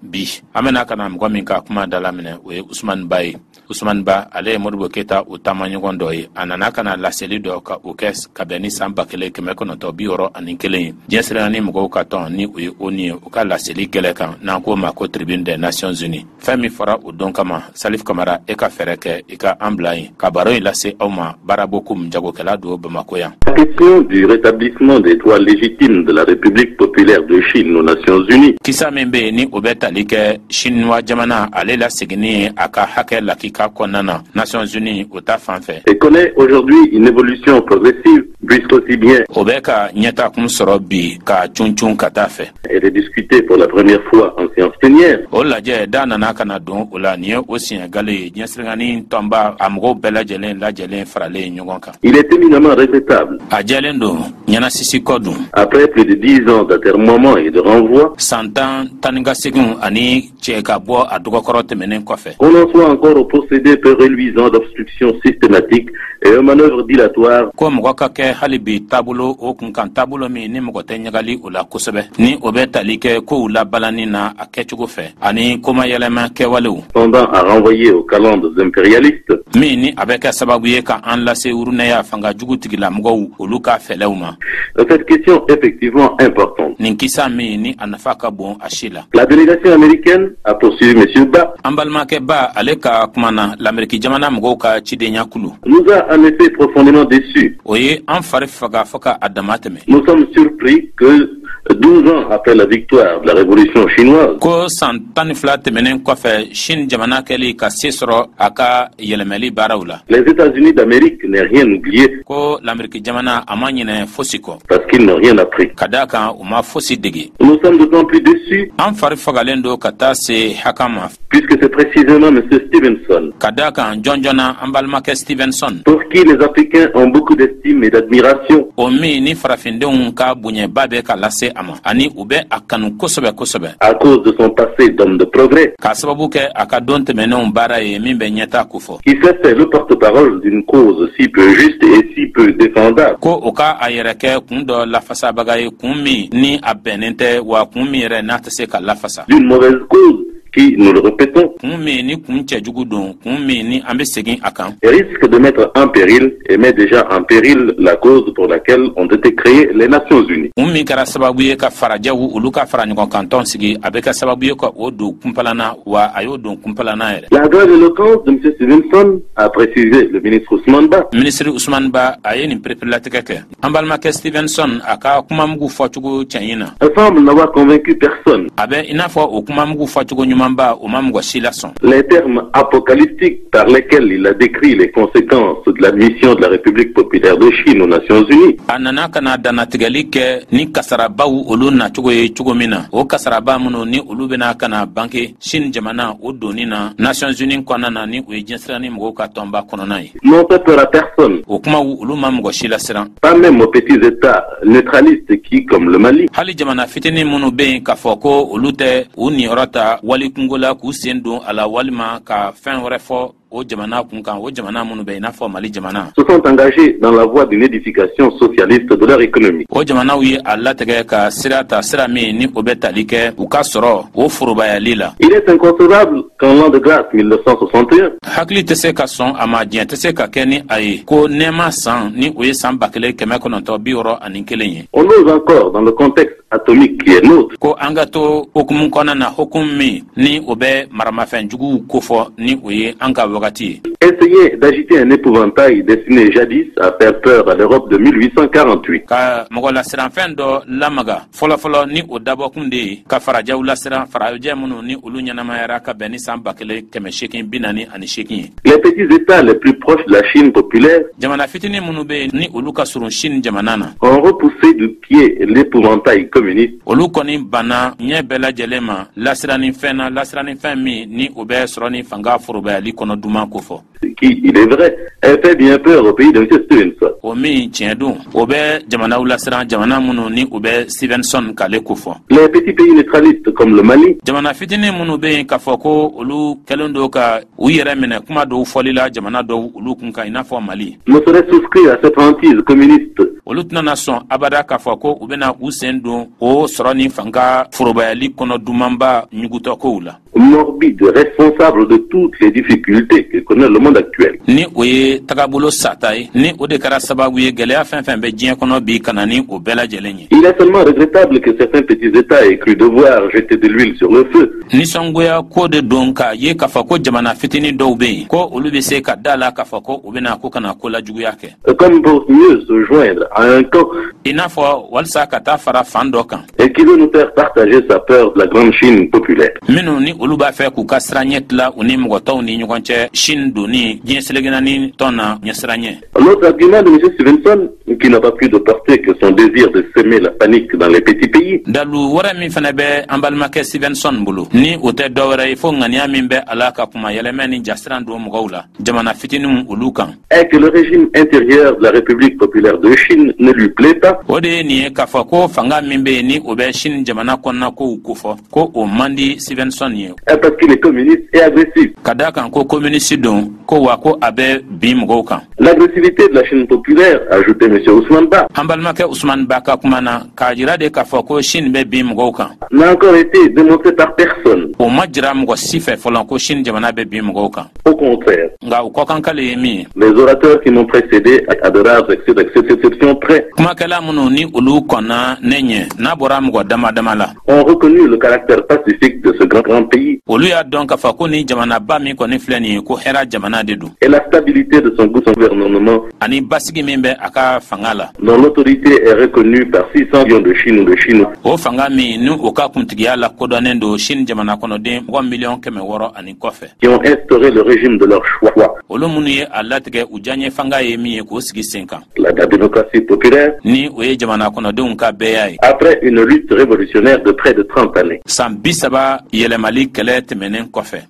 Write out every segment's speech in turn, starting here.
Bi an bɛna ka na mɔgɔ min ka kuma dalaminɛ, o ye Usumani Ba ye. Usumani Ba, ale ye Modibo Keyita o taamaɲɔgɔn dɔ ye. A nana ka na laseli dɔ ka o kɛ ka bɛn ni san 1961 ye, diɲɛ seleke mɔgɔw ka tɔn, ni o ye ONU ye, u ka laseli gɛlɛ kan, n'an k'o ma ko Tribune des Nations Unies. Fɛn min fɔra o don kama, Salif Kamara, e ka fɛɛrɛ kɛ i ka an bila yen ka baro in lase aw ma. Baarabo jagokɛla don Bamakɔ yan. La question du rétablissement des droits légitimes de la République populaire de Chine aux Nations Unies. Kisa min bɛ yen, ni o bɛ tali kɛ Chinois jamana ale laseginni ye a ka hakɛ lakika kɔnɔna na Nations Unies o ta fan fɛ. Et connaît aujourd'hui une évolution progressive, puisqu'aussi bien O bɛ ka ɲɛtakun sɔrɔ bi ka cuncun ka taa fɛ. elle est discutée pour la première fois en séance plénière. O lajɛ da nana ka na don o la, nin ye o siɲɛ gale ye diɲɛ seleke tɔnba a mɔgɔw bɛɛ lajɛlen lajɛlen faralen ɲɔgɔn kan. Il est éminemment regrettable, A jɛlen don ɲɛnasisi kɔ dun, après plus de 10 ans d'atermoiement et de renvoi, san 10 tan ni ka seginw ani cɛ ka bɔ a dɔgɔkɔrɔ tɛmɛnen kɔfɛ, qu'on en soit encore au procédé peu reluisant d'obstruction systématique et aux manœuvres dilatoires ko mɔgɔ ka kɛ hali bi taabolo o kun kan, taabolo min ni mɔgɔ tɛ ɲagali o la kosɛbɛ, ni o bɛ tali kɛ kow labalani na a kɛcogo fɛ ani komayɛlɛma kɛwalew tendant à renvoyer aux calendes impérialistes, min ni a bɛ kɛ sababu ye ka an lase wurunɛya fanga jugu tigilamɔgɔw olu ka fɛlɛw ma. Cette question effectivement importante. Nin kisa min ni a nafa ka bon a si la. La délégation américaine, a poursuivi M. Ba, An balimakɛ Ba, ale ka kuma na, Lameriki jamana mɔgɔw ka cidenya kulu nous a en effet profondément déçus. o ye an fari faga fɔ ka a dama tɛmɛ. Nous sommes surpris que 12 ans après la victoire de la révolution chinoise, Ko san 12 tɛmɛnen kɔfɛ, Chine jamana kɛli ka se sɔrɔ a ka yɛlɛmɛli baaraw la, les États-Unis d'Amérique n'aient rien oublié ko Lameriki jamana a ma ɲinɛ fosi kɔ, parce qu'ils n'ont rien appris. ka daa kan u ma fosi degi. Nous sommes d'autant plus déçus An fari fagalen don ka taa se hakan ma, puisque c'est précisément M. Stevenson, ka daa kan jɔnjɔnna an balimakɛ Stevenson, pour qui les Africains ont beaucoup d'estime et d'admiration, o min ni farafindenw ka bonyɛba bɛ ka lase a ma ani u bɛ a kanu kosɛbɛ kosɛbɛ, à cause de son passé d'homme de progrès, k'a sababu kɛ a ka don tɛmɛnenw baara ye min bɛ ɲɛta kofɔ, qui s'est fait le porte-parole d'une cause si peu juste et si peu défendable. ko o ka a yɛrɛ kɛ kun dɔ lafasabaga ye, kun min ni a bɛnnen tɛ, wa kun min yɛrɛ n'a tɛ se ka lafasa, D'une mauvaise cause qui, nous le répétons, kun min ni kun cɛjugu don, kun min ni an bɛ segin a kan, risque de mettre en péril et met déjà en péril la cause pour laquelle ont été créées les Nations Unies. Kun min kɛra sababu ye ka farajɛw olu ka fara ɲɔgɔn kan tɔn sigi, a bɛ kɛ sababu ye ka o don kunpalana, wa a y'o don kunpalana yɛrɛ. La grande éloquence de M. Stevenson, a précisé le ministre Ousmane Ba, Minisiri Usman Ba, a ye nin pereperelatigɛ kɛ, an balimakɛ Stevenson a ka kumamugu fɔcogo cɛɲi na, semble n'avoir convaincu personne. a bɛ i n'a fɔ o kumamugu fɔcogo ɲumanba, o ma mɔgɔ si lasɔn. Les termes apocalyptiques par lesquels il a décrit les conséquences de l'admission de la République populaire de Chine aux Nations Unies A nana ka na dannatigɛli kɛ ni kasarabaw olu nacogo ye cogo min na, o kasaraba minnu ni olu bɛna ka na banke Chine jamana o donni na Nations Unies kɔnɔna na, ni o ye diɲɛsirani mɔgɔw ka tɔnba kɔnɔna ye, n'ont fait peur à personne, o kumaw olu ma mɔgɔ si lasiran, pas même aux petits États neutralistes qui, comme le Mali, hali jamana fitinin minnu bɛ yen k'a fɔ ko olu tɛ u niyɔrɔ ta wali kungo la k'u sen don a la walima ka fɛn wɛrɛ fɔ o jamana kun kan, o jamana minnu bɛ i n'a fɔ Mali jamana, se sont engagés dans la voie d'une édification socialiste de leur économie. O jamanaw ye a latigɛ ka sira ta, sira min ni o bɛ tali kɛ u ka sɔrɔ o forobayali la. Il est inconcevable qu'en l'an de grâce 1961, Hakili tɛ se ka sɔn a ma, diɲɛ tɛ se ka kɛ ni a ye ko nɛɛma san, ni o ye san 1961 ye, on ose encore, dans le contexte atomique qui est nôtre, ko an ka to hokumu kɔnɔna na, hokumu min ni o bɛ maramafɛn juguw kofɔ, ni o ye an ka wagati ye, essayer d'agiter un épouvantail destiné jadis à faire peur à l'Europe de 1848. ka mɔgɔ lasiranfɛn dɔ lamaga fɔlɔfɔlɔ, ni o dabɔkun de ye ka farajɛw lasiran, farajɛ minnu ni olu ɲɛnamayara ka bɛn ni san 1848 ye. Les petits États les plus proches de la Chine populaire Jamana fitinin minnu bɛ yen ni olu ka surun Chine jamana na, ont repoussé du pied l'épouvantail communiste olu kɔni banna ɲɛ bɛɛ lajɛlen ma lasiranifɛn na, lasiranifɛn min ni o bɛ sɔrɔ ni fanga forobayali kɔnɔ duman kofɔ. Qui, il est vrai, fait bien peur au pays de M. Stevenson. O min tiɲɛ don, o bɛ jamanaw lasiran, jamana minnu ni u bɛ Stevenson k'ale kofɔ. Les petits pays neutralistes comme le Mali Jamana fitinin minnu bɛ yen k'a fɔ ko olu kɛlen don ka u yɛrɛ minɛ kuma dɔw fɔli la jamana dɔw olu kun kan, i n'a fɔ Mali, ne sauraient souscrire à cette hantise communiste olu tɛna sɔn abada k'a fɔ ko u bɛna u sen don o sɔrɔ ni fanga forobayali kɔnɔ dumanba ɲugutɔkow la, morbide, responsable de toutes les difficultés que connaît le monde actuel. Ni o ye tagabolo sata ye, ni o de kɛra sababu ye gɛlɛya fɛn fɛn bɛ diɲɛ kɔnɔ bi ka na ni o bɛɛ lajɛlen ye. Il est seulement regrettable que certains petits États aient cru devoir jeter de l'huile sur le feu Nisɔngoya ko de don k'a ye k'a fɔ ko jamana fitinin dɔw bɛ yen, ko olu bɛ se ka da la k'a fɔ ko u bɛna ko kana ko lajuguya kɛ, comme pour mieux se joindre à un camp i n'a fɔ walisa ka taa fara fan dɔ kan et qui veut nous faire partager sa peur de la grande Chine populaire. minnu ni olu b'a fɛ k'u ka siranɲɛ tila u ni mɔgɔ tɔw ni ɲɔgɔn cɛ, Chine donni diɲɛ selegenani tɔn na ɲɛsiranɲɛ. L'autre argument de M. Stevenson, qui n'a pas plus de portée que son désir de semer la panique dans les petits pays, Dalu wɛrɛ min fana bɛ an balimakɛ Stevenson bolo, ni o tɛ dɔwɛrɛ ye fo ŋaniya min bɛ a la ka kuma yɛlɛmɛ ni jasiran don mɔgɔw la jamana fitininw olu kan, est que le régime intérieur de la République populaire de Chine ne lui plaît pas o de ye nin ye k'a fɔ ko fanga min bɛ yen, ni o bɛ Chine jamana kɔnɔna kow kofɔ, ko o man di Stevenson ye, est parce qu'il est communiste et agressif. ka da kan ko communiste don, ko wa ko a bɛ bin mɔgɔw kan. L'agressivité de la Chine populaire, ajoutait M. Ousmane Ba, An balimakɛ Usman Ba ka kuma na, k'a jira de k'a fɔ ko Chine bɛ bin mɔgɔw kan, n'a encore été démontrée par personne. o ma jira mɔgɔ si fɛ fɔlɔ ko Chine jamana bɛ bin mɔgɔw kan. Au contraire, Nka u kɔkankale ye min ye, les orateurs qui m'ont précédé, à de rares exceptions près, kumakɛla minnu ni olu kɔnna ne ɲɛ, n'a bɔra mɔgɔ dama dama la, ont reconnu le caractère pacifique de ce grand, grand pays olu y'a dɔn k'a fɔ ko ni jamanaba min kɔni filɛ nin ye, ko hɛrɛ jamana de don, et la stabilité de son gouvernement ani basigi min bɛ a ka fanga la, dont l'autorité est reconnue par 600 millions de Chinois de Chinois. O fanga min ni o ka kuntigiya la kodɔnnen don Chine jamana kɔnɔden mɔgɔ miliyɔn 600 ani kɔfɛ, qui ont instauré le régime de leur choix, olu minnu ye a latigɛ u diyaɲɛ fanga ye min ye k'o sigi sen kan, la démocratie populaire, ni o ye jamana kɔnɔdenw ka bɛɛya ye, après une lutte révolutionnaire de près de 30 années. San 30 yɛlɛmali kɛlɛ tɛmɛnen kɔfɛ.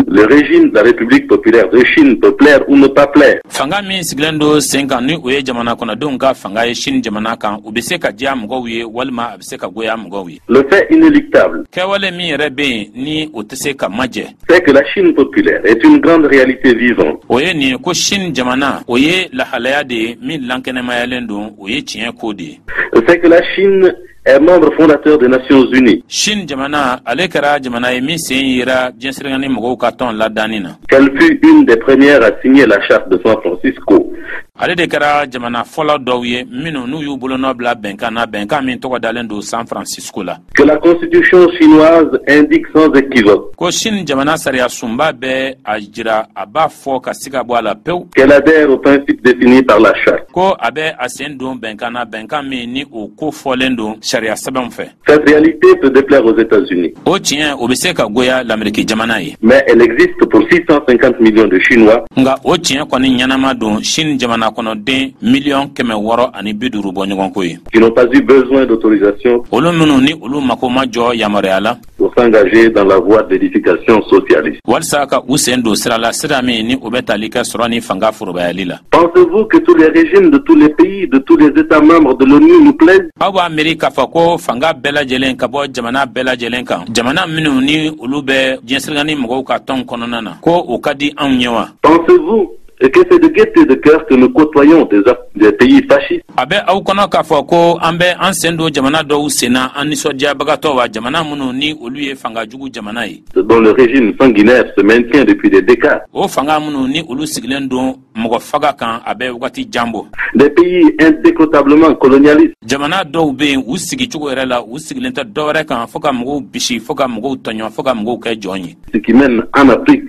Le régime de la République populaire de Chine peut plaire ou ne pas plaire. Fanga min sigilen don sen kan, ni o ye jamana kɔnɔdenw ka fanga ye Chine jamana kan, u bɛ se ka diya mɔgɔw ye walima a bɛ se ka goya mɔgɔw ye. Le fait inéluctable, Kɛwale min yɛrɛ bɛ yen, ni o tɛ se ka majɛ, c'est que la Chine populaire est une grande réalité vivante o ye nin ye ko Chine jamana, o ye lahalaya de ye min lankɛnɛmayalen don, o ye tiɲɛ ko de ye. C'est que la Chine est membre fondateur des Nations Unies, Chine jamana, ale kɛra jamana ye min sen yera diɲɛsirigani mɔgɔw ka tɔn ladanni na. qu'elle fut une des premières à signer la charte de San Francisco, Ale de kɛra jamana fɔlɔ dɔw ye minnu n'u y'u bolonɔ bila bɛnkan na, bɛnkan min tɔgɔ dalen don San Francisco la, que la constitution chinoise indique sans équivoque ko Chine jamana sariya sunba bɛ a jira, a b'a fɔ ka siga bɔ a la pewu, qu'elle adhère aux principes définis par la charte. ko a bɛ a sen don bɛnkan na, bɛnkan min ni o ko fɔlen don sariya sɛbɛnw fɛ. Cette réalité peut déplaire aux États-Unis, O tiɲɛ, o bɛ se ka goya Lameriki jamana ye, mais elle existe pour 650 millions de Chinois nka o tiɲɛ kɔni ɲɛnama don Chine jamana kɔnɔden miliyɔn 650 bɔ ɲɔgɔnko ye, qui n'ont pas eu besoin d'autorisation olu minnu ni olu mako ma jɔ yamaruya la pour s'engager dans la voie de l'édification socialiste. walisa ka u sen don sira la, sira min ni o bɛ tali kɛ sɔrɔ ni fanga forobayali la. Pensez-vous que tous les régimes de tous les pays, de tous les États membres de l'ONU nous plaisent? Aw b'a miiri k'a fɔ ko fanga bɛɛ lajɛlen ka bɔ jamana bɛɛ lajɛlen kan, jamana minnu ni olu bɛ diɲɛsirigani mɔgɔw ka tɔn kɔnɔna na, ko o ka di anw ye wa? Pensez-vous que c'est de gaieté de cœur que nous côtoyons des pays fascistes, A bɛ aw kɔnɔ k'a fɔ ko an bɛ an sen don jamana dɔw sen na an nisɔndiyabagatɔ wa, jamana minnu ni olu ye fanga jugu jamana ye, dont le régime sanguinaire se maintient depuis des décades, o fanga minnu ni olu sigilen don mɔgɔ faga kan a bɛ wagati jan bɔ, des pays indécotablement colonialistes, jamana dɔw bɛ yen, u sigicogo yɛrɛ la, u sigilen tɛ dɔwɛrɛ kan fo ka mɔgɔw bisi, fo ka mɔgɔw tɔɲɔ, fo ka mɔgɔw kɛ jɔn ye, ce qui mène en Afrique,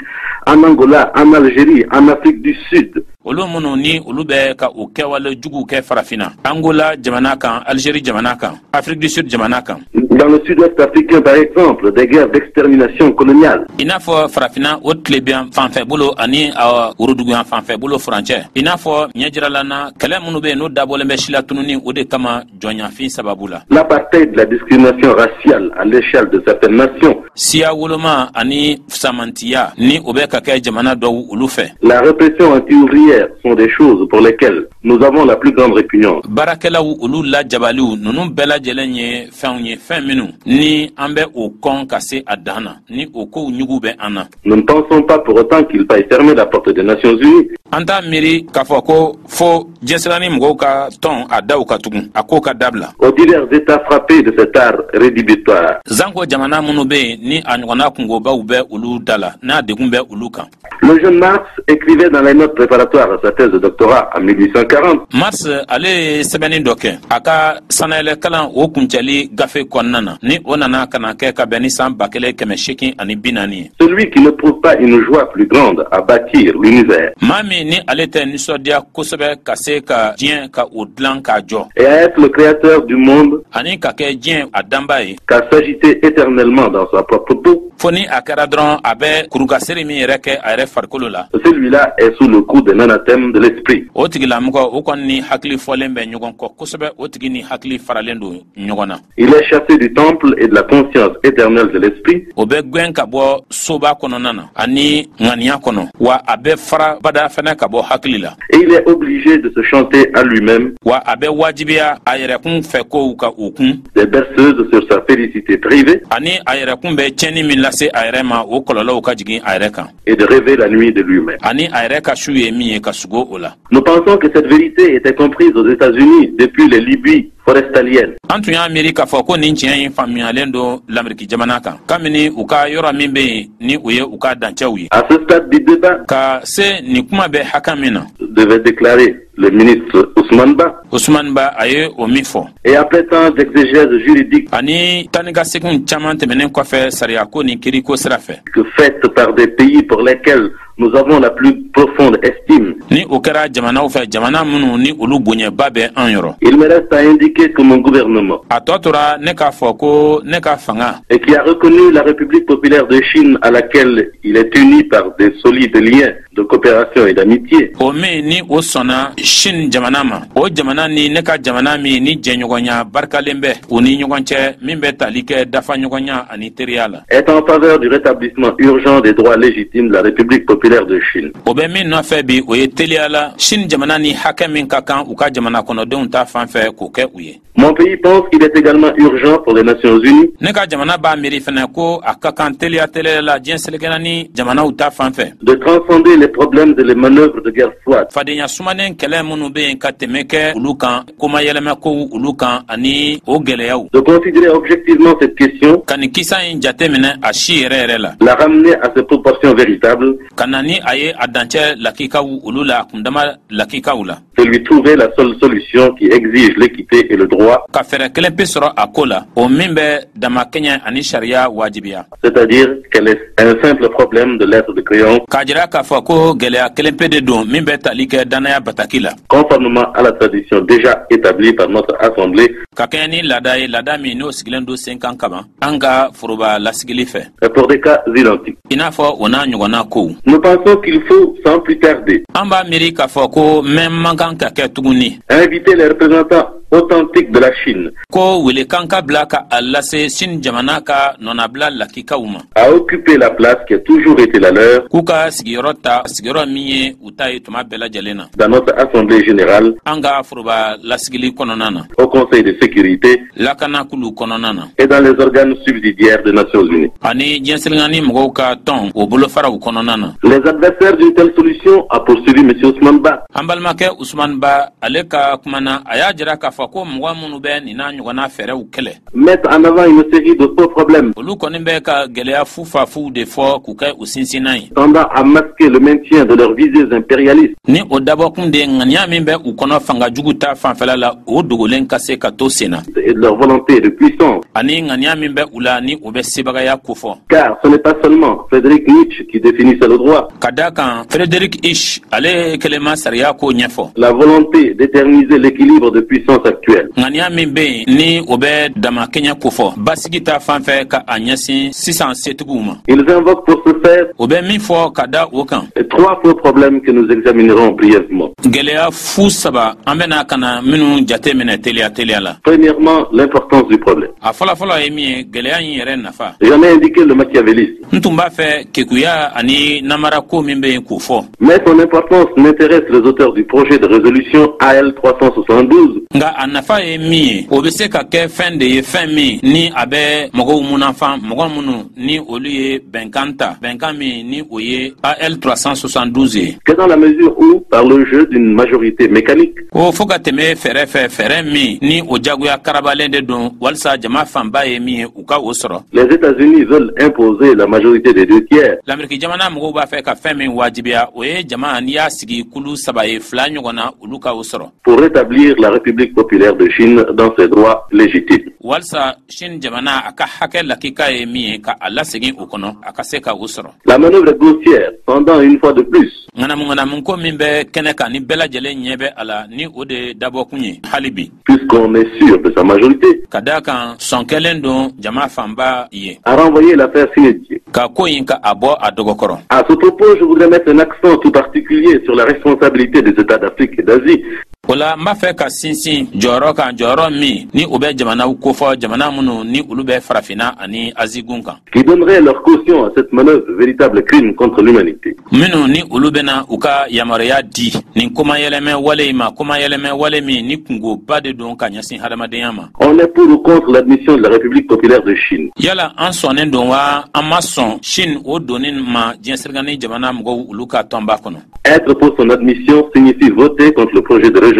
en Angola, en Algérie, en Afrique du Sud, olu minnu ni olu bɛ ka u kɛwale juguw kɛ Farafinna, Angola jamana kan, Algérie jamana kan, Afrique du Sud jamana kan, Dans le sud-ouest africain, par exemple, des guerres d'extermination coloniale. I n'a fɔ Farafinna o tilebiyan fanfɛ bolo ani woroduguyan fanfɛ bolo furancɛ, i n'a fɔ ɲɛjirala na, kɛlɛ minnu bɛ yen, n'o dabɔlen bɛ silatununi o de kama jɔnyafin sababu la. L'apartheid, la discrimination raciale à l'échelle de certaines nations. Siya woloma ani samantiya ni o bɛ ka kɛ jamana dɔw olu fɛ. La répression anti-ouvrière sont des choses pour lesquelles nous avons la plus grande répugnance. Baarakɛlaw olu lajabaliw, ninnu bɛɛ lajɛlen ye fɛnw ye, fɛn minnu ni an bɛ o kɔn ka se a dan na, ni o kow ɲugu bɛ an na. Nous ne pensons pas pour autant qu'il faille fermer la porte des Nations Unies. An t'a miiri k'a fɔ ko fo diɲɛsirani mɔgɔw ka tɔn a daw ka tugun, a k'o ka dabila. Aux divers États frappés de cet art rédhibitoire. Zanko jamana minnu bɛ yen, ni a ɲɔgɔnna kungobaw bɛ olu da la, n'a degun bɛ olu kan. Le jeune Marx écrivait dans les notes préparatoires à sa thèse de doctorat en 1840. Marx, ale ye sɛbɛnni dɔ kɛ a ka sanayɛlɛ kalan o kuncɛli gafe kɔnɔna na, ni o nana ka na kɛ ka bɛn ni san 1840 ye. Celui qui ne trouve pas une joie plus grande à bâtir l'univers. Maa min ni ale tɛ nisɔndiya kosɛbɛ ka se ka diɲɛ ka o dilan k'a jɔ. Et à être le créateur du monde. Ani ka kɛ diɲɛ a danba ye. Qu'à s'agiter éternellement dans sa propre peau. Fo ni a kɛra dɔrɔn a bɛ kurukaseri min yɛrɛ kɛ a yɛrɛ farikolo la. Celui-là est sous le coup d'un anathème de l'esprit. O tigilamɔgɔ o kɔni ni hakili fɔlen bɛ ɲɔgɔn kɔ kosɛbɛ, o tigi ni hakili faralen don ɲɔgɔn na. Il est chassé du temple et de la conscience éternelle de l'esprit. O bɛ gwɛn ka bɔ soba kɔnɔna na ani ŋaniya kɔnɔ, wa a bɛ fara bada fɛnɛ ka bɔ hakili la. Et il est obligé de se chanter à lui-même. Wa a bɛ wajibiya a yɛrɛkun fɛ kow ka o kun. Des berceuses sur sa félicité privée. Ani a yɛrɛkun bɛ tiɲɛni min lase a yɛrɛ ma, o kɔlɔlɔw ka jigin a yɛrɛ kan. Et de rêver la nuit de lui-même. Ani a yɛrɛ ka su ye min ye, ka sugo o la. Nous pensons que cette vérité était comprise aux États-Unis depuis les lubies forestaliennes. An tun y'a miiri k'a fɔ ko nin tiɲɛ in faamuyalen don Lameriki jamana kan kabini u ka yɔrɔ min bɛ yen, ni o ye u ka dancɛw ye. À ce stade du débat, ka se nin kuma bɛ hakɛ min na, devait déclarer le ministre Ousmane Ba. Ousmane Ba, a ye o min fɔ. Et après tant d'exégèse juridique ani taa ni ka seginw caman tɛmɛnen kɔfɛ sariyako ni kiriko sira fɛ, que faites par des pays pour lesquels nous avons la plus profonde estime. Ni o kɛra jamanaw fɛ, jamana minnu ni olu bonyaba bɛ an yɔrɔ. Il me reste à indiquer que mon gouvernement, a tɔ tora ne k'a fɔ ko ne ka fanga, et qui a reconnu la République populaire de Chine à laquelle il est uni par des solides liens de coopération et d'amitié, o min ni o sɔnna Chine jamana ma, o jamana ni ne ka jamana min ni jɛɲɔgɔnya barikalen bɛ u ni ɲɔgɔn cɛ, min bɛ tali kɛ dafaɲɔgɔnya ani teriya la, est en faveur du rétablissement urgent des droits légitimes de la République populaire de Chine. O bɛ min nɔfɛ bi, o ye teliya la Chine jamana ni hakɛ min ka kan u ka jamana kɔnɔdenw ta fan fɛ, k'o kɛ u ye. Mon pays pense qu'il est également urgent pour les Nations Unies Ne ka jamana b'a miiri fɛnɛ ko a ka kan teliya teliya la diɲɛ selekɛna ni jamanaw ta fan fɛ, de transcender les problèmes et les manœuvres de guerre froide, fadenya sumanen kɛlɛ minnu bɛ yen, ka tɛmɛ kɛ olu kan, komayɛlɛmɛ kow olu kan ani o gɛlɛyaw, de considérer objectivement cette question, ka nin kisa in jate minɛ a si yɛrɛ yɛrɛ la, la ramener à ses proportions véritables, ka na ni a ye a dancɛ lakikaw olu la, a kundama lakikaw la, de lui trouver la seule solution qui exige l'équité et le droit, ka fɛɛrɛ kelen pe sɔrɔ a ko la, o min bɛ damakɛɲɛ ani sariya wajibiya, c'est-à-dire qu'elle est un simple problème de lettre de créance, k'a jira k'a fɔ ko gɛlɛya kelen pe de don min bɛ tali kɛ dannaya bataki la, conformément à la tradition déjà établie par notre Assemblée ka kɛɲɛ ni laada ye, laada min n'o sigilen don sen kan kaban an ka foroba lasigili fɛ, et pour des cas identiques. I n'a fɔ o n'a ɲɔgɔnna kow. Nous pensons qu'il faut, sans plus tarder, An b'a miiri k'a fɔ ko mɛn man kan ka kɛ tuguni, inviter les représentants authentiques de la Chine ko welekan ka bila ka a lase Sini jamana ka nɔnabila lakikaw ma, à occuper la place qui a toujours été la leur k'u ka sigiyɔrɔ ta, sigiyɔrɔ min ye u ta ye tuma bɛɛ lajɛlen na, dans notre Assemblée générale, an ka foroba lasigili kɔnɔna na, au Conseil de sécurité lakanakulu kɔnɔna na, et dans les organes subsidiaires des Nations Unies. ani diɲɛselengani mɔgɔw ka tɔn o bolofaraw kɔnɔna na. Les adversaires d'une telle solution, a poursuivi M. Ousmane Ba, An balimakɛ Usman Ba, ale ka kuma na, a y'a jira k'a fɔ ko mɔgɔ minnu bɛ nin n'a ɲɔgɔnna fɛɛrɛw kɛlɛ, mettent en avant une série de faux problèmes olu kɔni bɛ ka gɛlɛya fufafuw de fɔ k'u kɛ u sinsinna ye, tendant à masquer le maintien de leurs visées impérialistes. Ni o dabɔkun de ye ŋaniya min bɛ u kɔnɔ fanga jugu ta fanfɛla la, o dogolen ka se ka to sen na, et de leur volonté de puissance. ani ŋaniya min bɛ u la, ni o bɛ sebagaya kofɔ. Car ce n'est pas seulement Frédéric Nietzsche qui définissait le droit. Ka da kan Frédéric Ish, ale kelen ma sariya ko ɲɛfɔ. La volonté d'éterniser l'équilibre de puissance puissances actuelles. Ŋaniya min bɛ yen, ni o bɛ damakɛɲɛ kofɔ basigi ta fan fɛ ka a ɲɛsin sisan setigiw ma. Ils invoquent pour ce faire O bɛ min fɔ ka da o kan, trois faux problèmes que nous examinerons brièvement. gɛlɛya fu saba, an bɛna ka na minnu jate minɛ teliya teliya la. Premièrement, l'importance du problème. A fɔlɔfɔlɔ ye min ye, gɛlɛya in yɛrɛ nafa. J'en ai indiqué le machiavélisme. N tun b'a fɛ kekuya ani namarako min bɛ yen k'o fɔ. Mais son importance n'intéresse les auteurs du projet de résolution AL 372 Nka a nafa ye min ye, o bɛ se ka kɛ fɛn de ye, fɛn min ni a bɛ mɔgɔw munafan, mɔgɔ minnu ni olu ye bɛnkan ta, bɛnkan min ni o ye AL 372 ye, que dans la mesure où, par le jeu d'une majorité mécanique, ko fo ka tɛmɛ fɛɛrɛ fɛ, fɛɛrɛ min ni o jagoya karabalen de don walisa jama fanba ye min ye, u ka o sɔrɔ, les États-Unis veulent imposer la majorité des deux tiers Lameriki jamana mɔgɔw b'a fɛ ka fɛn min wajibiya, o ye jama, n'i y'a sigi kulu saba ye, fila ɲɔgɔn na, olu ka o sɔrɔ pour rétablir la République populaire de Chine dans ses droits légitimes. walisa Chine jamana, a ka hakɛ lakika ye min ye, ka a lasegin o kɔnɔ, a ka se ka o sɔrɔ. La manœuvre est grossière, tendant une fois de plus Ŋanamu ŋanamu ko min bɛ kɛnɛ kan, ni bɛɛ lajɛlen ɲɛ bɛ a la, ni o de dabɔkun ye hali bi, puisqu'on est sûr de sa majorité, ka daa kan sɔn kɛlen don jama fanba ye, à renvoyer l'affaire sine die. ka ko in ka a bɔ a dɔgɔkɔrɔ. À ce propos, je voudrais mettre un accent tout particulier sur la responsabilité des États d'Afrique et d'Asie O la, n b'a fɛ ka sinsin jɔyɔrɔ kan, jɔyɔrɔ min ni o bɛ jamanaw kofɔ, jamana minnu ni olu bɛ Farafinna ani Azigun kan, qui donneraient leur caution à cette manœuvre, véritable crime contre l'humanité. minnu ni olu bɛna u ka yamaruya di nin komayɛlɛmɛ wale in ma, komayɛlɛmɛ wale min ni kungoba de don ka ɲɛsin hadamadenya ma. On est pour ou contre l'admission de la République populaire de Chine. Yala an sɔnnen don wa, an ma sɔn Chine o donni ma diɲɛ seleke jamana mɔgɔw olu ka tɔnba kɔnɔ? Être pour son admission signifie voter contre le projet de résolution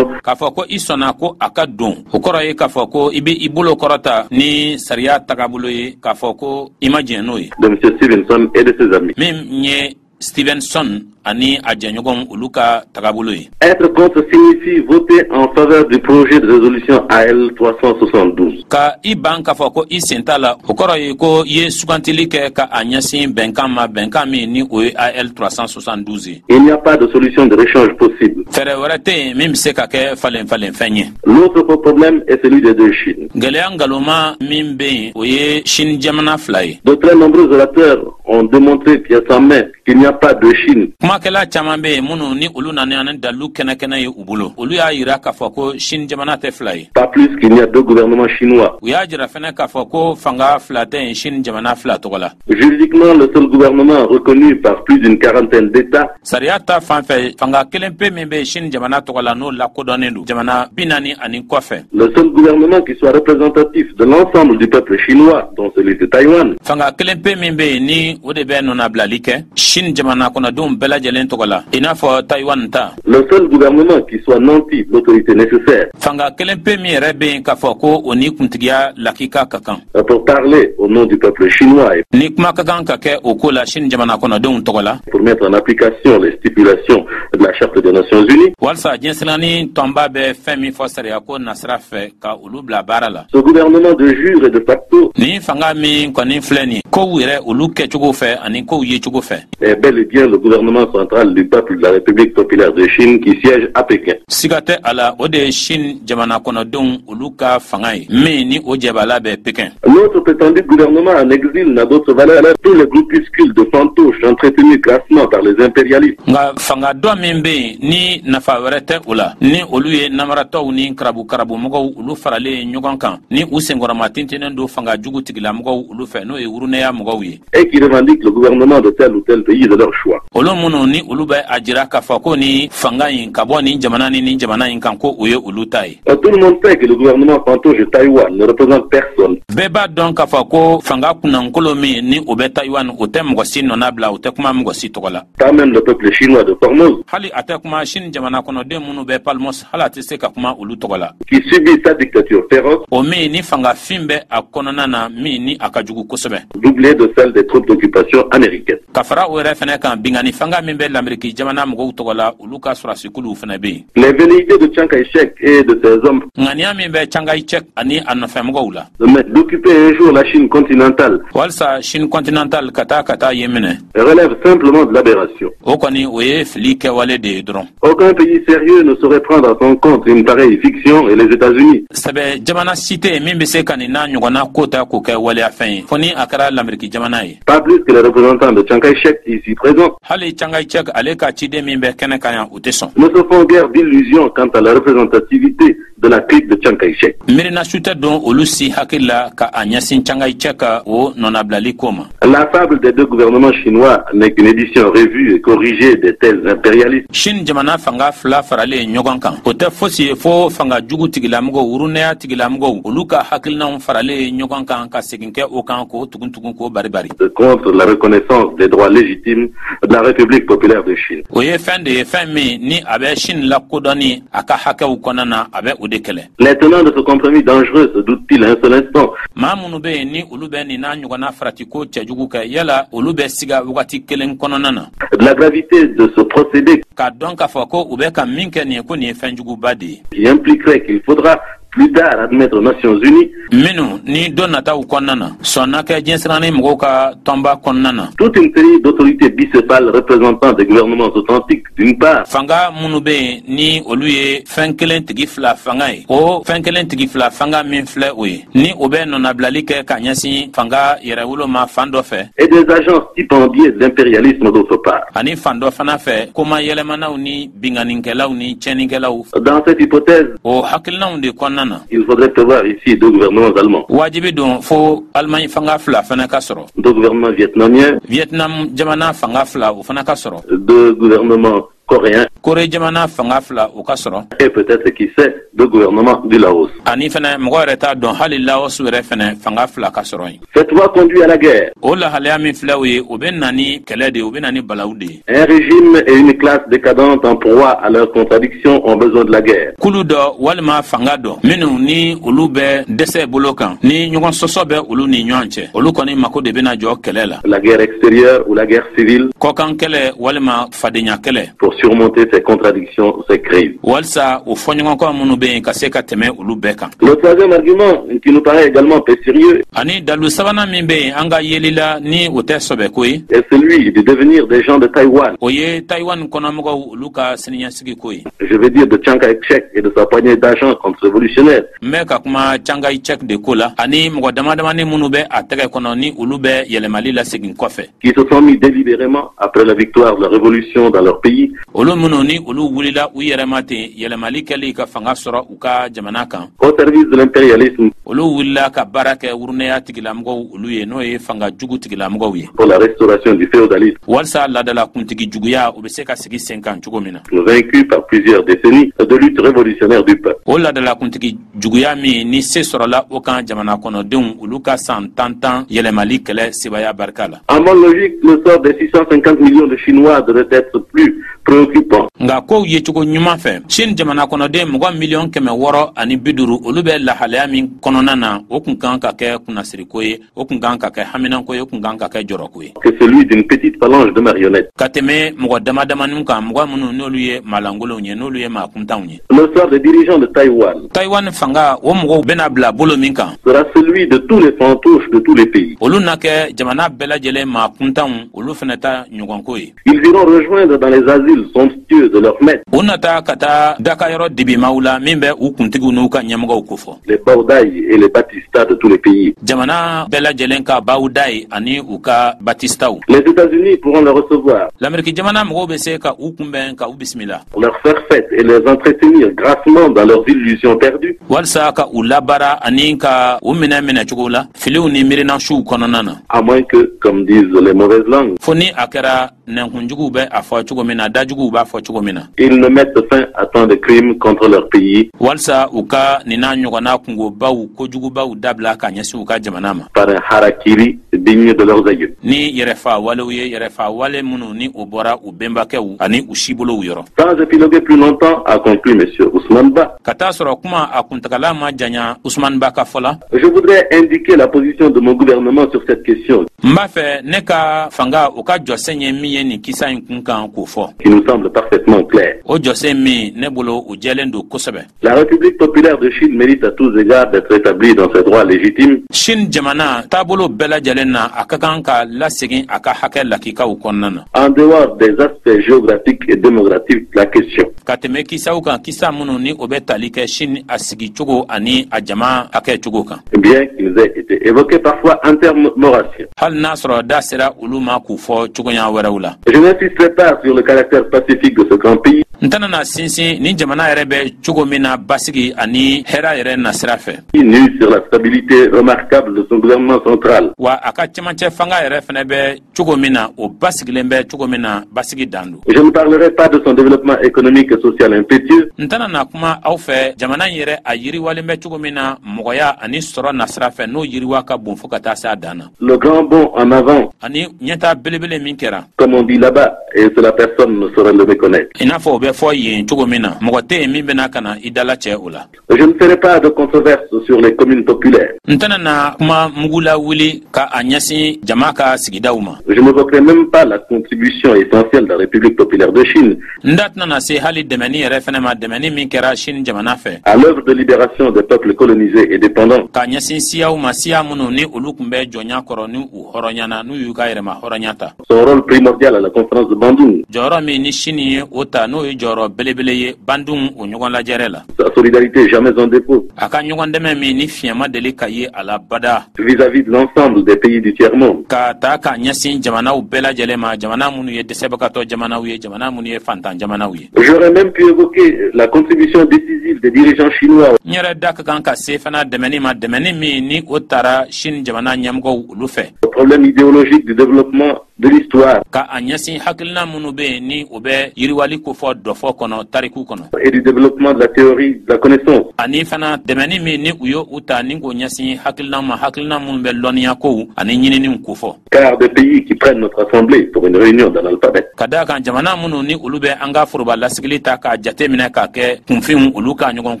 K'a fɔ ko i sɔnna ko a ka don, o kɔrɔ ye k'a fɔ ko i bɛ i bolo kɔrɔta ni sariya tagabolo ye k'a fɔ ko i ma jɛn n'o ye, de M. Stevenson et de ses amis. min ye Stevenson ani a jɛɲɔgɔnw olu ka tagabolo ye. Être contre signifie voter en faveur du projet de résolution AL 372. Ka i ban k'a fɔ ko i sen t'a la, o kɔrɔ ye ko i ye sugantili kɛ ka a ɲɛsin bɛnkan ma, bɛnkan min ni o ye AL 372 ye. Il n'y a pas de solution de rechange possible. Fɛɛrɛ wɛrɛ tɛ yen min bɛ se ka kɛ falen falenfɛn ye. L'autre faux problème est celui des deux Chines. Gɛlɛya nkalonma min bɛ yen, o ye Chine jamana fila ye. De très nombreux orateurs ont démontré pièce en main qu'il n'y a pas de Chine. Kumakɛla caman bɛ yen minnu ni olu nana ni dalilu kɛnɛ-kɛnɛ ye u bolo, olu y'a yira k'a fɔ ko Chine jamana tɛ fila ye. Pas plus qu'il n'y a deux gouvernements chinois. U y'a jira fɛnɛ k'a fɔ ko fanga fila tɛ yen Chine jamana fila tɔgɔ la. Juridiquement, le seul gouvernement reconnu par plus d'une quarantaine d'États Sariya ta fan fɛ, fanga kelen pe min bɛ Chine jamana tɔgɔ la, n'o lakodɔnnen don jamana 40 ani kɔfɛ, le seul gouvernement qui soit représentatif de l'ensemble du peuple chinois, dont celui de Taïwan, fanga kelen pe min bɛ yen ni o de bɛ nɔnabilali kɛ Chine jamana kɔnɔdenw bɛɛ lajɛlen tɔgɔ la, i n'a fɔ Taïwan ta, le seul gouvernement qui soit nanti de l'autorité nécessaire fanga kelen pe min yɛrɛ bɛ yen k'a fɔ ko o ni kuntigiya lakika ka kan pour parler au nom du peuple chinois et ni kuma ka kan ka kɛ o ko la Chine jamana kɔnɔdenw tɔgɔ la, pour mettre en application les stipulations de la Charte des Nations Unies, walisa diɲɛsirani tɔnba bɛ fɛn min fɔ sariya ko nasira fɛ, ka olu bila baara la. Ce gouvernement de jure et de facto Nin fanga min kɔni filɛ nin, kow yɛrɛ olu kɛcogo fɛ ani kow yecogo fɛ, est bel et bien le gouvernement central du peuple de la République populaire de Chine qui siège à Pékin. Siga tɛ a la, o de ye Chine jamana kɔnɔdenw olu ka fanga ye min ni o jɛbala bɛ Pékin. L'autre prétendu gouvernement en exil n'a d'autre valeur. Tous les groupuscules de fantoches entretenus grassement par les impérialistes Nka fanga dɔ min bɛ yen ni nafa wɛrɛ tɛ o la, ni olu ye namaratɔw ni karabu karabumɔgɔw olu faralen ɲɔgɔn kan, ni u senkɔrɔma tintinnen don fanga jugu tigilamɔgɔw olu fɛ, n'o ye wurunɛya mɔgɔw ye, et qui revendiquent le gouvernement de tel ou tel pays de leur choix. olu minnu ni olu bɛ a jira k'a fɔ ko ni fanga in ka bɔ nin jamana ni nin jamana in kan, ko o ye olu ta ye. Tout le monde sait que le gouvernement fantoche de Taïwan ne représente personne. Bɛɛ b'a dɔn k'a fɔ ko fanga kunnankolo min ni o bɛ Taïwan, o tɛ mɔgɔ si nɔna bila, o tɛ kuma mɔgɔ si tɔgɔ la. Pas même le peuple chinois de Formose, Hali a tɛ kuma Chine jamana kɔnɔden minnu bɛ Palmos, hali a tɛ se ka kuma olu tɔgɔ la, qui subit sa dictature féroce, o min ni fangafin bɛ a kɔnɔna na, min ni a ka jugu kosɛbɛ, doublée de celle des troupes d'occupation. l'occupation américaine. Ka fara o yɛrɛ fɛnɛ kan, binkanni fanga min bɛ Lameriki jamana mɔgɔw tɔgɔ la, olu ka sɔrɔdasikuluw fɛnɛ bɛ yen. Les velléités de Chiang Kai-shek et de ses hommes Ŋaniya min bɛ Chiang Kai-shek ani a nɔfɛmɔgɔw la d'occuper un jour la Chine continentale walisa Chine continentale ka taa yen minɛ relève simplement de l'aberration. O kɔni, o ye fili kɛwale de ye dɔrɔn. Aucun pays sérieux ne saurait prendre à son compte une pareille fiction et les États-Unis Sɛbɛ jamana si tɛ yen min bɛ se ka nin n'a ɲɔgɔnna ko ta k'o kɛ waleyafɛn ye, fo ni a kɛra Lameriki jamana ye. pas plus que les représentants de Chiang Kai-shek ici présents, Hali Chiang Kai-shek ale ka ciden min bɛ kɛnɛ kan yan, o tɛ sɔn. ne se font guère d'illusions quant à la représentativité de la clique de Chiang Kai-shek. Miirina su tɛ don olu si hakili la ka a ɲɛsin Chiang Kai-shek ka o nɔnabilali ko ma. La fable des deux gouvernements chinois n'est qu'une édition revue et corrigée des thèses impérialistes Chine jamana fanga fila faralen ɲɔgɔn kan, o tɛ fosi ye fo fanga jugu tigilamɔgɔw, wurunɛya tigilamɔgɔw, olu ka hakilinaw faralen ɲɔgɔn kan ka segin kɛ o kan k'o tugun-tugun, k'o bari-bari. contre la reconnaissance des droits légitimes de la République populaire de Chine. O ye fɛn de ye, fɛn min ni a bɛ Chine lakodɔnni a ka hakɛw kɔnɔna na, a bɛ o de kɛlɛ. Les tenants de ce compromis dangereux se doutent-ils un seul instant Maa minnu bɛ yen ni olu bɛ nin n'a ɲɔgɔnna faratiko cɛjugu kɛ, yala olu bɛ siga wagati kelen kɔnɔna na de la gravité de ce procédé k'a dɔn k'a fɔ ko u bɛ ka min kɛ nin ye, ko nin ye fɛnjuguba de ye, qui impliquerait qu'il faudra plus tard admettre aux Nations Unies minnu ni don nataw kɔnɔna na sɔnna kɛ diɲɛsirannen mɔgɔw ka tɔnba kɔnɔna na, toute une série d'autorités bicéphales représentant des gouvernements authentiques d'une part fanga minnu bɛ yen ni olu ye fɛn kelen tigi fila fanga ye, o fɛn kelen tigi fila fanga min filɛ o ye, ni o bɛ nɔnabilali kɛ ka ɲɛsin fanga yɛrɛwolo ma fan dɔ fɛ, et des agents stipendiés de l'impérialisme d'autre part? ani fan dɔ fana fɛ, koma yɛlɛmanaw ni binkannikɛlaw ni tiɲɛnikɛlaw? Dans cette hypothèse, O hakilinaw de kɔnɔna na, il faudrait prévoir ici deux gouvernements allemands, wajibi don fo Alimaɲi fanga fila fana ka sɔrɔ, deux gouvernements vietnamiens, Vietnam jamana fanga fila, o fana ka sɔrɔ, deux gouvernements coréens Kore jamana fanga fila, o ka sɔrɔ, et peut-être, qui sait, deux gouvernements du Laos. Ani fɛnɛ, mɔgɔ yɛrɛ t'a dɔn, hali Laos yɛrɛ fɛnɛ fanga fila ka sɔrɔ yen. Cette voie conduit à la guerre. O lahalaya min filɛ o ye, o bɛ na ni kɛlɛ de ye, o bɛ na ni balawu de ye. Un régime et une classe décadente en proie à leurs contradictions ont besoin de la guerre. Kulu dɔ walima fanga dɔ minnu ni olu bɛ dɛsɛ bolo kan, ni ɲɔgɔn sɔsɔ bɛ olu ni ɲɔgɔn cɛ, olu kɔni mako de bɛna jɔ kɛlɛ la. La guerre extérieure ou la guerre civile Kɔkan kɛlɛ walima fadenya kɛlɛ pour surmonter ces contradictions, ces crises. walisa o fɔɲɔgɔnkɔ minnu bɛ yen ka se ka tɛmɛ olu bɛɛ kan. Le troisième argument, qui nous paraît également peu sérieux, Ani dalu sabanan min bɛ yen an ka yeli la ni o tɛ sɔbɛko ye, est celui du devenir des gens de Taïwan. o ye Taïwan kɔnɔmɔgɔw olu ka siniɲɛsigi ko ye. Je veux dire de Chiang Kai-shek et de sa poignée d'agents contre-révolutionnaires N bɛ ka kuma Chiang Kai-shek de ko la ani mɔgɔ dama damani minnu bɛ a tɛgɛ kɔnɔ ni olu bɛ yɛlɛmali lasegin kɔfɛ, qui se sont mis délibérément, après la victoire de la révolution dans leur pays, olu minnu ni olu wulila u yɛrɛ ma ten yɛlɛmali kɛli ka fanga sɔrɔ u ka jamana kan, au service de l'impérialisme olu wulila ka baara kɛ wurunɛya tigilamɔgɔw olu ye, n'o ye fanga jugu tigilamɔgɔw ye, pour la restauration du féodalisme walisa ladala kuntigi juguya, o bɛ se ka sigi sen kan cogo min na, vaincu par plusieurs décennies de lutte révolutionnaire du peuple. O ladala kuntigi juguya min ni se sɔrɔla o kan jamana kɔnɔdenw olu ka san tan tan yɛlɛmali kɛlɛ sebaya barika la. En bonne logique, le sort des 650 millions de Chinois devrait être plus préoccupant Nka kow yecogo ɲuman fɛ, Chine jamana kɔnɔden mɔgɔ miliyɔn 650, olu bɛ lahalaya min kɔnɔna na, o kun kan ka kɛ kunnasiriko ye, o kun kan ka kɛ haminanko ye, o kun kan ka kɛ jɔrɔko ye que celui d'une petite phalange de marionnettes. ka tɛmɛ mɔgɔ dama damaniw kan, mɔgɔ minnu n'olu ye maalankolonw ye, n'olu ye maa kuntanw ye. Le sort des dirigeants de Taïwan Taïwan fanga, o mɔgɔw bɛna bila bolo min kan, sera celui de tous les fantoches de tous les pays. olu na kɛ jamana bɛɛ lajɛlen maa kuntanw olu fɛnɛ ta ɲɔgɔnko ye. Ils iront rejoindre dans les asiles somptueux de leurs maîtres, U na taa ka taa dakayɔrɔ dibimaw la min bɛ u kuntigiw n'u ka ɲɛmɔgɔw kofɔ, les Bao Dai et les Batista de tous les pays. jamana bɛɛ lajɛlen ka Bao Dai ani u ka Batistaw. Les États-Unis pourront les recevoir, Lameriki jamana mɔgɔw bɛ se ka u kunbɛn, ka u bisimila, leur faire fête et les entretenir grassement dans leurs illusions perdues, walisa ka u labara ani ka u minɛ minɛcogo la filiw ni miirinasiw kɔnɔna na, à moins que, comme disent les mauvaises langues, fo ni a kɛra nɛnkunjuguw bɛ a fɔ cogo min na, da. dajuguw b'a fɔ cogo min na. Ils ne mettent fin à tant de crimes contre leur pays. Walisa u ka nin n'a ɲɔgɔnna kungobaw kojugubaw dabila ka ɲɛsin u ka jamana ma. Par un harakiri digne de leurs aïeux. Ni yɛrɛfa walew ye, yɛrɛfa wale minnu ni o bɔra u bɛnbakɛw ani u sibolow yɔrɔ. Sans épiloguer plus longtemps, a conclu M. Ousmane Ba. Ka taa sɔrɔ kuma a kuntagala ma janya, Usman Ba ka fɔ la. Je voudrais indiquer la position de mon gouvernement sur cette question. N b'a fɛ ne ka fanga o ka jɔsen ye min ye nin kisa in kun kan, k'o fɔ. Qui nous semble parfaitement claire. O jɔsen min ne bolo, o jɛlen don kosɛbɛ. La République populaire de Chine mérite à tous égards d'être établie dans ses droits légitimes. Chine jamana taabolo bɛɛ lajɛlen na, a ka kan ka lasegin a ka hakɛ lakikaw kɔnɔna na. En dehors des aspects géographiques et démographiques de la question. Ka tɛmɛ kisaw kan, kisa minnu ni o bɛ tali kɛ Chine a sigi cogo ani a jama hakɛ cogo kan. Bien qu'ils aient été évoqués parfois en termes maurrassiens. Hali n'a sɔrɔ da sera olu ma k'u fɔ cogoya wɛrɛw la. Je n'insisterai pas sur le caractère pacifique de ce grand pays. N tɛna na sinsin ni jamana yɛrɛ bɛ cogo min na basigi ani hɛrɛ yɛrɛ nasira fɛ. Ni sur la stabilité remarquable de son gouvernement central. Wa a ka cɛmancɛ fanga yɛrɛ fɛnɛ bɛ cogo min na, o basigilen bɛ cogo min na, basigi dan don. Je ne parlerai pas de son développement économique et social impétueux. N tɛna na kuma aw fɛ jamana in yɛrɛ a yiriwalen bɛ cogo min na mɔgɔya ani sɔrɔ nasira fɛ, n'o yiriwa ka bon fo ka taa se a dan na. Le grand bond en avant. Ani ɲɛta belebele min kɛra. Comme on dit là-bas, et cela personne ne saurait le méconnaître. I n'a fɔ o bɛ fɔ yen cogo min na, mɔgɔ tɛ yen min bɛna ka na i dala cɛ o la. Je ne ferai pas de controverse sur les communes populaires. N tɛna na kuma mugula wuli ka a ɲɛsin jama ka sigidaw ma. Je n'évoquerai même pas la contribution essentielle de la République populaire de Chine. N da tɛna na se hali dɛmɛni yɛrɛ fɛnɛ ma, dɛmɛni min kɛra Chine jamana fɛ. À l'œuvre de libération des peuples colonisés et dépendants. Ka ɲɛsin siyaw ma, siya minnu ni olu tun bɛ jɔnya kɔrɔ, ni u hɔrɔnyana, n'u y'u ka yɛrɛma hɔrɔnya ta. Son rôle primordial à la conférence de Bandung. Jɔyɔrɔ min ni Chine ye o ta, n'o ye jɔyɔrɔ belebele ye Bandung o ɲɔgɔn lajɛrɛ la. Sa solidarité jamais en défaut. A ka ɲɔgɔn dɛmɛ min ni fiɲɛ ma deli ka ye a la bada. Vis-à-vis de l'ensemble des pays du tiers-monde. Ka ta ka ɲɛsin jamanaw bɛɛ lajɛlen ma, jamana minnu ye dɛsɛbagatɔ jamanaw ye, jamana minnu ye fantan jamanaw ye. J'aurais même pu évoquer la contribution décisive des dirigeants chinois. N yɛrɛ da ka kan ka se fana dɛmɛni ma, dɛmɛni min ni o taara Chine jamana ɲɛmɔgɔw olu fɛ. Au problème idéologique du développement de l'histoire. Ka a ɲɛsin hakilina minnu bɛ yen ni o bɛ yiriwali kofɔ dɔfɔ kɔnɔ, tariku kɔnɔ. Et du développement de la théorie de la connaissance. Ani fana dɛmɛni min ni u ye u ta ni k'o ɲɛsin hakilina ma, hakilina minnu bɛ lɔnniya kow ani ɲininiw kofɔ. Car des pays qui prennent notre assemblée pour une réunion d'analphabètes. Ka da kan jamana minnu ni olu bɛ an ka foroba lasigili ta k'a jate minɛ k'a kɛ kunfinw olu ka ɲɔgɔn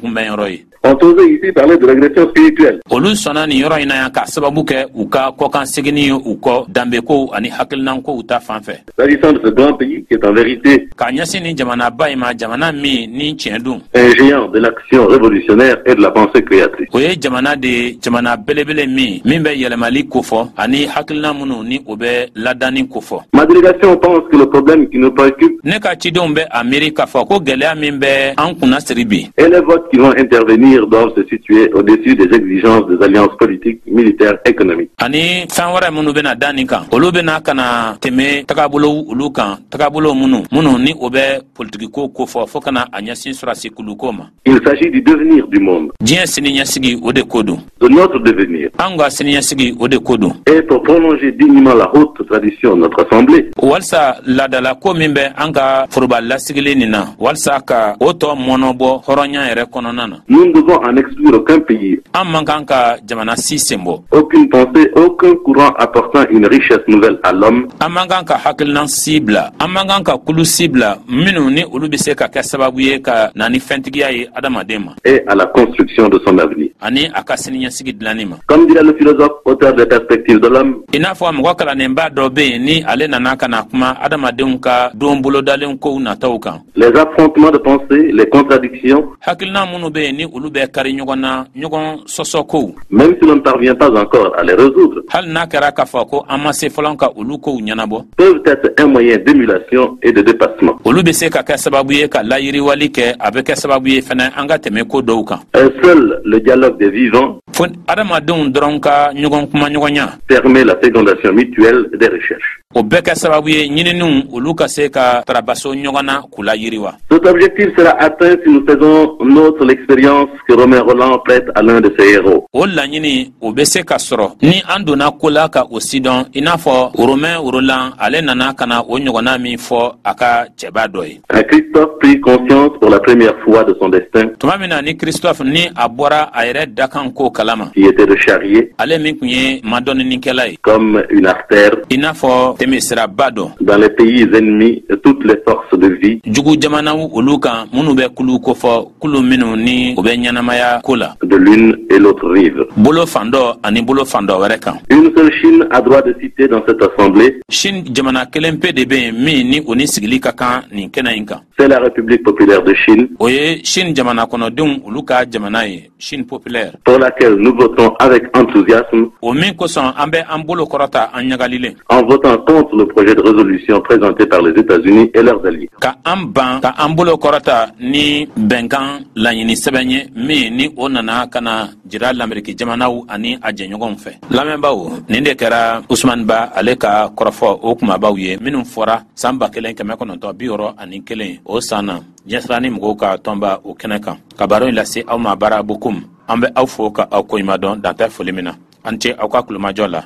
kunbɛnyɔrɔ ye. Ont osé ici parler de régression spirituelle. Olu sɔnna nin yɔrɔ in na yan k'a sababu kɛ u ka kɔkan seginni ye u kɔ danbekow ani hakilinankow ta fan fɛ. S'agissant de ce grand pays qui est en vérité K'a ɲɛsin nin jamanaba in ma, jamana min ni tiɲɛ don, un géant de l'action révolutionnaire et de la pensée créatrice. O ye jamana de ye, jamana belebele min bɛ yɛlɛmali kofɔ ani hakilina minnu ni o bɛ ladanni kofɔ. Ma délégation pense que le problème qui nous préoccupe Ne ka cidenw bɛ a miiri k'a fɔ ko gɛlɛya min bɛ an kunna siri bi et les votes qui vont intervenir doivent se situer au-dessus des exigences des alliances politiques, militaires, économiques. Ani fɛn wɛrɛ minnu bɛna da nin kan, olu bɛna ka na tɛmɛ tagabolow olu kan, tagabolo minnu ni o bɛ politikiko kofɔ fo ka na a ɲɛsin sɔrɔsi kuluko ma. Il s'agit du devenir du monde, Diɲɛ siniɲɛsigi, o de ko don. De notre devenir. An ka siniɲɛsigi, o de ko don. Et pour prolonger dignement la haute tradition de notre assemblée, Walisa laadalako min bɛ an ka foroba lasigili nin na, walisa ka o tɔ mɔnɔbɔ hɔrɔnya yɛrɛ kɔnɔna na, nous ne devons en exclure aucun pays, an man kan ka jamana si sen bɔ, aucune pensée, aucun courant apportant une richesse nouvelle à l'homme an man kan ka hakilinan si bila, an man kan ka kulu si bila minnu ni olu bɛ se ka kɛ sababu ye ka na ni fɛntigiya ye adamaden ma et à la construction de son avenir. ani a ka siniɲɛsigi dilanni ma. Comme dirait le philosophe, auteur des Perspectives de l'homme, I n'a fɔ mɔgɔ kalannenba dɔ bɛ yen ni ale nana ka na kuma adamadenw ka don bolodalen kow nataw kan, les affrontements de pensées, les contradictions, hakilina minnu bɛ yen ni olu bɛ kari ɲɔgɔn na, ɲɔgɔn sɔsɔ kow, même si l'on ne parvient pas encore à les résoudre, hali n'a kɛra k'a fɔ ko an ma se fɔlɔ ka olu kow ɲɛnabɔ, peuvent être un moyen d'émulation et de dépassement. olu bɛ se ka kɛ sababu ye ka layiriwali kɛ, a bɛ kɛ sababu ye fɛnɛ an ka tɛmɛ ko dɔw kan. Seul le dialogue des vivants Fo adamadenw dɔrɔn ka ɲɔgɔn kuma ɲɔgɔnya permet la fécondation mutuelle des recherches. O bɛɛ kɛ sababu ye ɲininiw olu ka se ka tarabaso ɲɔgɔn na k'u layiriwa. Cet objectif sera atteint si nous faisons nôtre l'expérience que Romain Rolland prête à l'un de ses héros. O laɲini o bɛ se ka sɔrɔ ni an donna ko la ka o sidɔn, i n'a fɔ Romain Rolland ale nana ka na o ɲɔgɔnna min fɔ a ka cɛba dɔ ye. Quand Christophe prit conscience pour la première fois de son destin, Tuma min na ni Christophe ni a bɔra a yɛrɛ dakan ko kalama, qui était de charrier, ale min tun ye madɔnninikɛla ye, comme une artère, i n'a fɔ tɛmɛsiraba dɔ, dans les pays ennemis toutes les forces de vie, jugu jamanaw olu kan minnu bɛ kulu kofɔ, kulu minnu ni u bɛ ɲɛnamaya ko la, de l'une et l'autre rive. Bolo fan dɔ ani bolo fan dɔ wɛrɛ kan. Une seule Chine a droit de cité dans cette assemblée, Chine jamana kelen pe de bɛ yen min ni o ni sigili ka kan nin kɛnɛ in kan. C'est la République populaire de Chine, O ye Chine jamana kɔnɔdenw olu ka jamana ye, Chine populaire, pour laquelle nous votons avec enthousiasme o min kosɔn an bɛ an bolo kɔrɔta an ɲagalilen, en votant contre le projet de résolution présenté par les États-Unis et leurs alliés. Ka an ban ka an bolo kɔrɔta ni bɛnkan laɲini sɛbɛn ye min ni o nana ka na jira Lameriki jamanaw ani a jɛɲɔgɔnw fɛ. Lamɛnbaw, nin de kɛra Usumani Ba ale ka kɔrɔfɔ o kumabaw ye minnu fɔra san 1961, o san na diɲɛsirani mɔgɔw ka tɔnba o kɛnɛ kan. Ka baro in lase aw ma, Bara Bokum. An bɛ aw fo ka aw koɲuman dɔn, dantɛ foli min na. An ce aw ka kulomajɔ la.